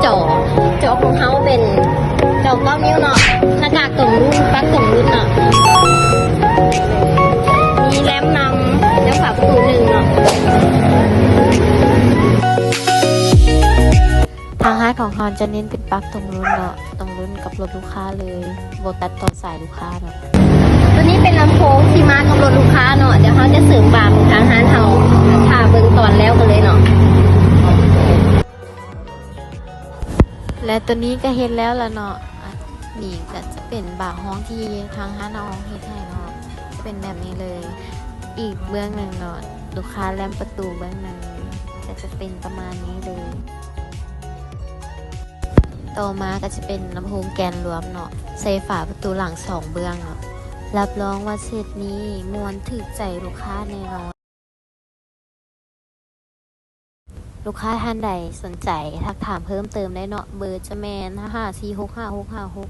ຈໍຂອງເຮົາເປັນຈໍເກົ້ານິ້ວເນາະ ໜ້າກາກຕົງລຸ້ນ ປັກຕົງລຸ້ນເນາະ ມີແລັມນຳ ແລັມຝາປະຕູໜຶ່ງເນາະ. ທາງຮ້ານຂອງເຮົາຈະເນັ້ນເປັນປັກຕົງລຸ້ນເນາະ ຕົງລຸ້ນກັບລົດລູກຄ້າເລີຍ ບໍ່ຕັດຕໍ່ສາຍລູກຄ້າເນາະ. ຕົວນີ້ເປັນລຳໂພງທີ່ມາກັບລົດລູກຄ້າເນາະ ດຽວເຮົາຈະເສີມບາຂອງທາງຮ້ານເຮົາ ຖ້າເບິ່ງຕອນແລ້ວກັນເລີຍເນາະ. ແລະ ຕົວນີ້ກໍເຮັດແລ້ວລະເນາະ ອາ ນີ້ກໍຈະເປັນບາຫ້ອງທີ່ທາງຮ້ານເຮົາເຮັດໃຫ້ເນາະ ຈະເປັນແບບນີ້ເລີຍ. ອີກເບື້ອງໜຶ່ງເນາະ ລູກຄ້າແລັມປະຕູເບື້ອງໜຶ່ງ ກໍຈະເປັນປະມານນີ້ເລີຍ. ຕໍ່ມາກໍຈະເປັນລຳໂພງແກນລວມເນາະ ໃສ່ຝາປະຕູຫຼັງສອງເບື້ອງເນາະ. ຮັບຮອງວ່າເຊັດນີ້ມ່ວນຖືກໃຈລູກຄ້າແນ່ນອນ. ລູກຄ້າທ່ານໃດສົນໃຈ ທັກຖາມເພີ່ມເຕີມໄດ້ເນາະ ເບີຈະແມ່ນ ຫ້າຫ້າສີ່ຫົກຫ້າຫົກຫ້າຫົກ.